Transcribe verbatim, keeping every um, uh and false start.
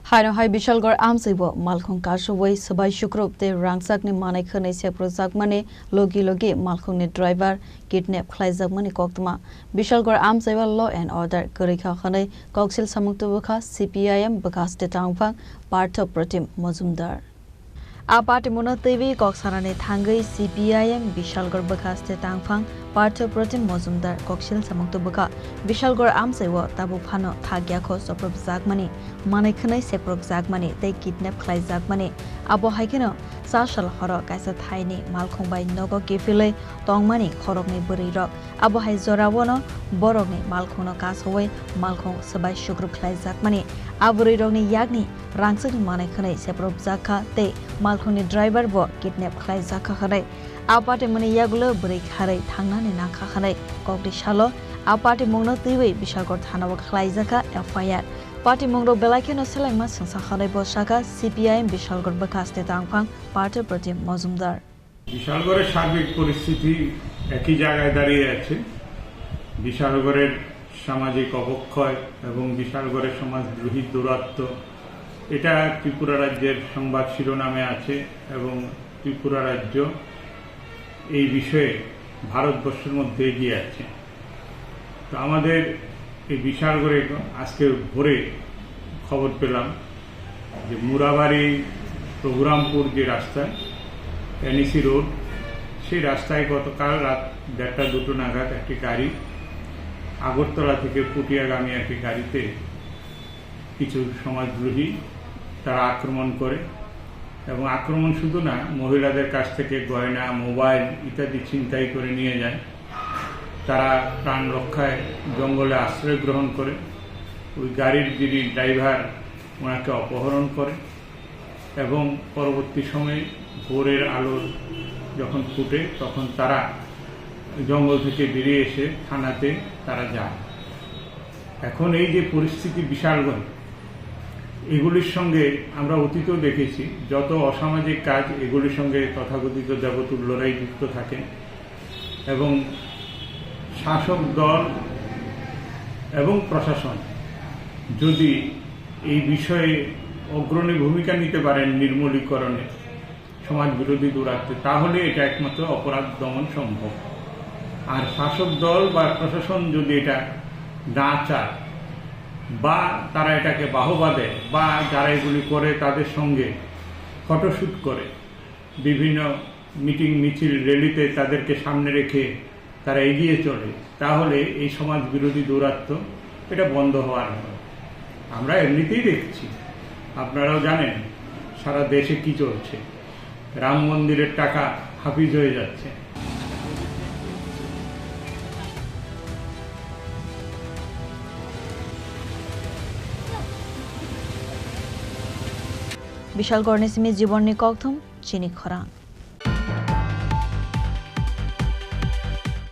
Haino hai Bishalgarh amchaibo malkhung kasubwi swbai sukrub tei rangchakni manwi khwnwi seprwjakmani logi logi malkhungni driver kidnap khlaijakmani koktwma. Bishalgarh amchaibo law and order kwrwi kha hwnwi koksil samung tubukha C P I M bwkha state tangphang Partho Protim Mojumdar. A party mungno twiwi kok sanani thangwi C P I M Bishalgarh bwkha state tangphang Partho Protim Mojumdar koksil samung tubukha. Bishalgarh amchaibo tabuk phano thakya kho soprobjakmani, manwi khwnwi seprokjakmani tei kidnap khlaijakmani. Abo hai kheno cha sal horo kaisa thaini malkhung bai nogo kiphilwi tongmani khoroknwi bwrwirok. Abo hai joraono borokni malkhungno kasawi malkhung swbai sukrub khlaijakmani. A bwrwirokni yakni rangchakni manwi khwnwi seprobjak kha tei malkhungni driver bo kidnap khlaijak kha hwnwi. A party mungni yagulo bwrwi kharwi thangnani nangkha hwnwi kokni salo a party mungno twiwi Bishalgarh thanao khlaijakha F I R. Party mungrok belai kheno selengma swngsa hwnwi bo sakha C P I M Bishalgarh bwkha state tangphang Partho Protim Mojumdar. বিশালগড়ের সার্বিক পরিস্থিতি একই জায়গায় দাঁড়িয়ে আছে। বিশালগড়ের সামাজিক অবক্ষয় এবং বিশালগড়ের সমাজদ্রোহী দুরাত্ম, এটা ত্রিপুরা রাজ্যের সংবাদ শিরোনামে আছে এবং ত্রিপুরা রাজ্য এই বিষয়ে ভারতবর্ষের মধ্যে এগিয়ে আছে। তো আমাদের এই বিশালগড়ে আজকে ভোরে খবর পেলাম যে মুরাবাড়ি প্রভুরামপুর যে রাস্তা, এনইসি রোড, সেই রাস্তায় গতকাল রাত দেড়টা দুটো নাগাদ একটি গাড়ি আগরতলা থেকে পুটিয়াগামী একটি গাড়িতে কিছু সমাজদ্রোহী তারা আক্রমণ করে এবং আক্রমণ শুধু না, মহিলাদের কাছ থেকে গয়না, মোবাইল ইত্যাদি ছিনতাই করে নিয়ে যায়। তারা প্রাণ রক্ষায় জঙ্গলে আশ্রয় গ্রহণ করে। ওই গাড়ির যিনি ড্রাইভার, ওনাকে অপহরণ করে এবং পরবর্তী সময়ে ভোরের আলো যখন ফুটে, তখন তারা জঙ্গল থেকে বেরিয়ে এসে থানাতে তারা যায়। এখন এই যে পরিস্থিতি বিশালগড়ে, এগুলির সঙ্গে আমরা অতীতেও দেখেছি, যত অসামাজিক কাজ এগুলির সঙ্গে তথাকথিত দেবতুর লড়াই যুক্ত থাকে এবং শাসক দল এবং প্রশাসন যদি এই বিষয়ে অগ্রণী ভূমিকা নিতে পারেন নির্মূলীকরণে, সমাজ বিরোধী দুরাত্মে, তাহলে এটা একমাত্র অপরাধ দমন সম্ভব। আর শাসক দল বা প্রশাসন যদি এটা না চায় বা তারা এটাকে বাহবা দেয় বা যারা এগুলি করে তাদের সঙ্গে ফটোশ্যুট করে, বিভিন্ন মিটিং, মিছিল, র্যালিতে তাদেরকে সামনে রেখে তারা এগিয়ে চলে, তাহলে এই সমাজ বিরোধী দুরাত্ম এটা বন্ধ হওয়ার মতো। আমরা এমনিতেই দেখছি, আপনারাও জানেন সারা দেশে কি চলছে। রাম মন্দিরের টাকা হাফিজ হয়ে যাচ্ছে। Bishalgarhni simi Jibonni kokthum, chini khorang.